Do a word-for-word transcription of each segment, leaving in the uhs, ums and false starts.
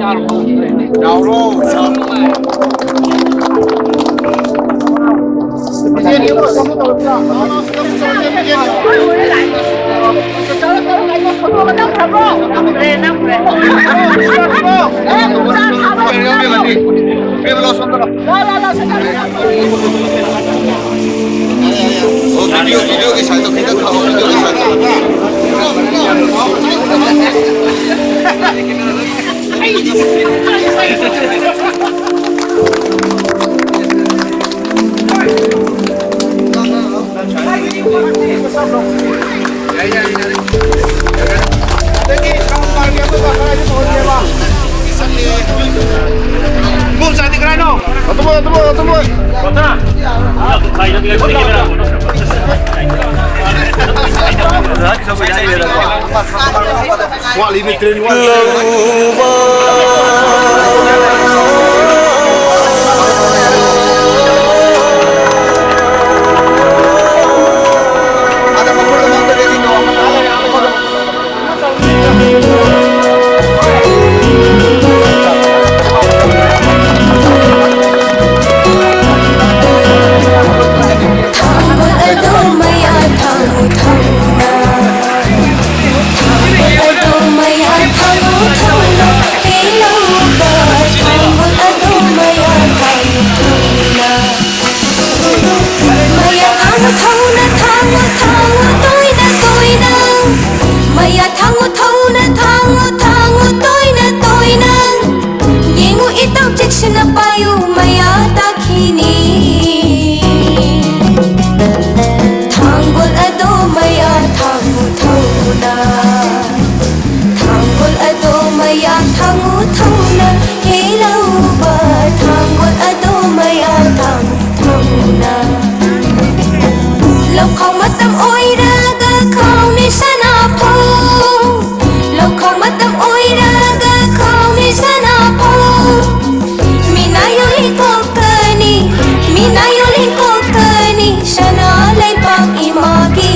ꯌꯥꯎꯔꯣ꯫ ꯑꯣ, ꯚꯤꯗꯤꯑꯣ, ꯚꯤꯗꯤꯑꯣꯒꯤ ꯁꯥꯏꯠꯇꯣ ꯈꯤꯇꯪ ꯊꯥꯎ, ꯚꯤꯗꯤꯑꯣꯒꯤ ꯁꯥꯏꯠꯇꯣ꯫ ꯏꯕꯣꯝꯆꯥꯗꯤ ꯀꯗꯥꯏꯅꯣ? ꯑꯗꯨꯃꯣꯏ, ꯑꯗꯨꯃꯣꯏ, ꯑꯗꯨꯃꯣꯏ꯫ ꯋꯥꯠꯂꯤꯅꯦ, ꯇ꯭ꯔꯦꯟ ꯋꯥꯠꯂꯤ꯫ ꯃꯌꯥ ꯊꯥꯡꯉꯨ ꯊꯥꯡꯉꯨ ꯊꯥꯡꯉꯨ ꯊꯥꯡꯉꯨ ꯇꯣꯏꯅ ꯇꯣꯏꯅ꯫ ꯃꯌꯥ ꯊꯥꯡꯉꯨ ꯊꯧꯅ ꯊꯥꯡꯉꯨ ꯊꯥꯡꯉꯨ ꯇꯣꯏꯅ ꯇꯣꯏꯅ꯫ ꯌꯦꯡꯉꯨ ꯏꯇꯥꯎ ꯆꯦꯛꯁꯤꯟꯅ ꯄꯥꯏꯌꯨ ꯃꯌꯥ ꯇꯥꯈꯤꯅꯤ꯫ ꯊꯥꯡꯒꯣꯜ ꯑꯗꯣ ꯃꯌꯥ ꯊꯥꯡꯉꯨ ꯊꯧꯅ꯫ ꯊꯥꯡꯒꯣꯜ ꯑꯗꯣ ꯃꯌꯥ ꯊꯥꯡꯉꯨ ꯊꯧꯅ꯫ ꯍꯦ ꯂꯧꯕ ꯊꯥꯡꯒꯣꯜ ꯑꯗꯣ ꯃꯌꯥ ꯊꯥꯡꯉꯨ ꯊꯧꯅ꯫ ꯂꯧꯈꯥꯎ ꯃꯇꯝ ꯑꯣꯏꯔꯒ ꯈꯥꯎꯅꯤ ꯁꯅꯥꯐꯧ꯫ ꯂꯧꯈꯥꯎ ꯃꯇꯝ ꯑꯣꯏꯔꯒ ꯈꯥꯎꯅꯤ ꯁꯅꯥꯐꯧ꯫ ꯃꯤꯅꯥꯏ ꯑꯣꯏꯊꯣꯛꯀꯅꯤ, ꯃꯤꯅꯥꯏ ꯑꯣꯏꯊꯣꯛꯀꯅꯤ ꯁꯅꯥ ꯂꯩꯕꯥꯛ ꯏꯃꯥꯒꯤ꯫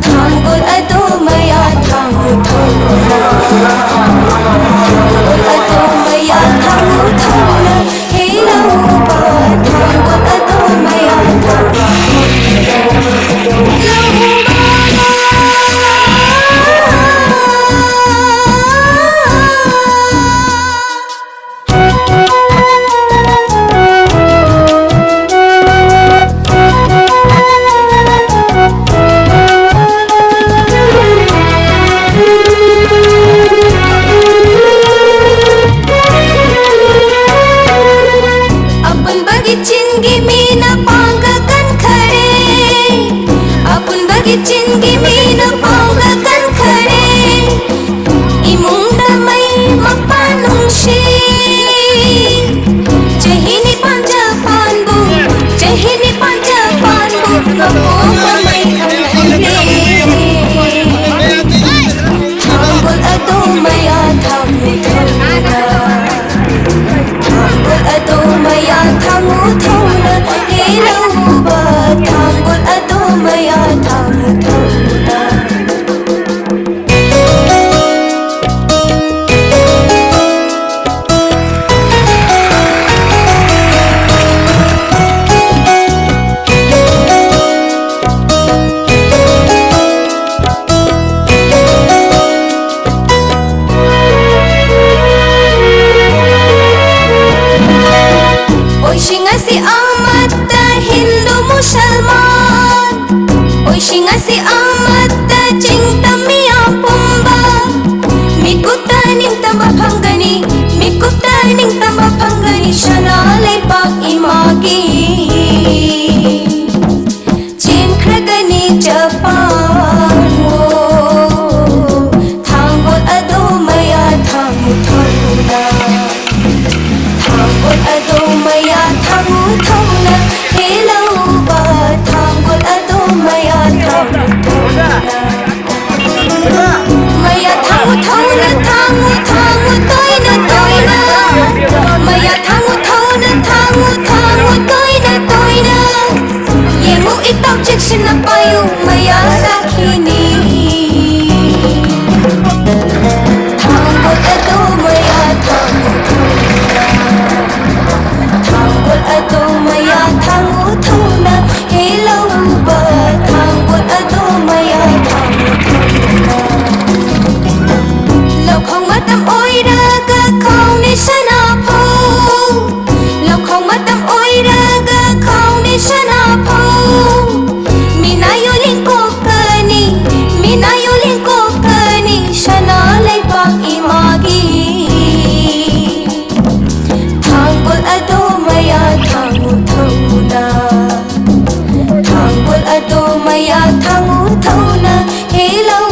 ꯊꯥꯡꯒꯣꯜ ꯑꯗꯣ ꯃꯌꯥ ꯊꯥꯡꯒꯣꯜ ꯊꯧꯅ꯫ ꯂꯧꯕ ꯊꯥꯡꯒꯣꯜ ꯑꯗꯣ ꯃꯌꯥ ꯊꯥꯡ ꯊꯧꯅ꯫ ꯑꯣꯏꯁꯤꯡ ꯑꯁꯤ ꯑꯃꯠꯇ ꯍꯤꯟꯗꯨ ꯃꯨꯁꯜꯃꯥꯟ, ꯑꯣꯏꯁꯤꯡ ꯑꯁꯤ ꯑꯃꯠꯇ ꯆꯤꯡ ꯇꯝ ꯃꯤꯌꯥꯝ ꯄꯨꯝꯕ ꯃꯤꯀꯨꯞꯇ ꯅꯤꯡꯇꯝꯕ ꯐꯪꯒꯅꯤ, ꯃꯤꯀꯨꯞꯇ ꯅꯤꯡꯇꯝꯕ ꯐꯪꯒꯅꯤ ꯁꯅꯥ ꯂꯩꯕꯥꯛ ꯏꯃꯥꯒꯤ꯫ ꯆꯦꯟꯈ꯭ꯔꯒꯅꯤ ꯖꯄꯥꯟ ꯊꯥꯡꯒꯣꯜ ꯑꯗꯣ ꯃꯌꯥ ꯊꯥꯡꯉꯨ ꯊꯧꯅ꯫ ꯊꯥꯡꯒꯣꯜ ꯑꯗꯣ ꯃꯌꯥ ꯊꯥꯡꯉꯨ ꯊꯧꯅ꯫ ꯍꯦ ꯂꯧꯕ ꯊꯥꯡꯒꯣꯜ ꯑꯗꯣ ꯃꯌꯥ ꯊꯥꯡꯉꯨ ꯊꯧꯅ꯫ ꯃꯌꯥ ꯊꯥꯡꯉꯨ ꯊꯧꯅ ꯊꯥꯡꯉꯨ ꯊꯥꯡꯉꯨ ꯇꯣꯏꯅ ꯇꯣꯏꯅ꯫ ꯃꯌꯥ ꯊꯥꯡꯉꯨ ꯊꯧꯅ ꯊꯥꯡꯉꯨ ꯊꯥꯡꯉꯨ ꯇꯣꯏꯅ ꯇꯣꯏꯅ꯫ ꯌꯦꯡꯉꯨ ꯏꯇꯥꯎ ꯆꯦꯛꯁꯤꯟꯅ ꯄꯥꯏꯌꯨ ꯃꯌꯥ ꯂꯥꯛꯈꯤꯅꯤ꯫ ꯊꯥꯡꯒꯣꯜ ꯑꯗꯣ ꯃꯌꯥ ꯊꯥꯡꯉꯨ ꯊꯧꯅ꯫ ꯊꯥꯡꯒꯣꯜ ꯑꯗꯣ ꯃꯌꯥ ꯊꯥꯡꯉꯨ ꯊꯧꯅ꯫ ꯍꯦ ꯂꯧꯕ ꯊꯥꯡꯒꯣꯜ ꯑꯗꯣ ꯃꯌꯥ ꯊꯥꯡꯉꯨ ꯊꯧꯅ꯫ ꯂꯧꯈꯣꯡ ꯃꯇꯝ ꯑꯣꯏꯔꯒ ꯈꯥꯎꯅꯤ ꯁꯅꯥꯐꯧ꯫ ꯂꯧꯈꯣꯡ ꯃꯇꯝ ꯑꯣꯏꯔꯒ ꯈꯥꯎꯅꯤ ꯁꯅꯥꯐꯧ꯫ ꯃꯤꯅꯥꯏ ꯑꯣꯏ ꯂꯤꯡꯀꯣꯛꯀꯅꯤ, ꯃꯤꯅꯥꯏ ꯑꯣꯏ ꯂꯤꯡꯀꯣꯛꯀꯅꯤ ꯁꯅꯥ ꯂꯩꯕꯥꯛ ꯏꯃꯥꯒꯤ꯫ ꯊꯥꯡꯒꯣꯜ ꯑꯗꯣ ꯃꯌꯥ ꯊꯥꯡꯉꯨ ꯊꯧꯅ꯫ ꯊꯥꯡꯒꯣꯜ ꯑꯗꯣ ꯃꯌꯥ ꯊꯥꯡꯉꯨ ꯊꯧꯅ꯫ ꯍꯦ ꯂꯧ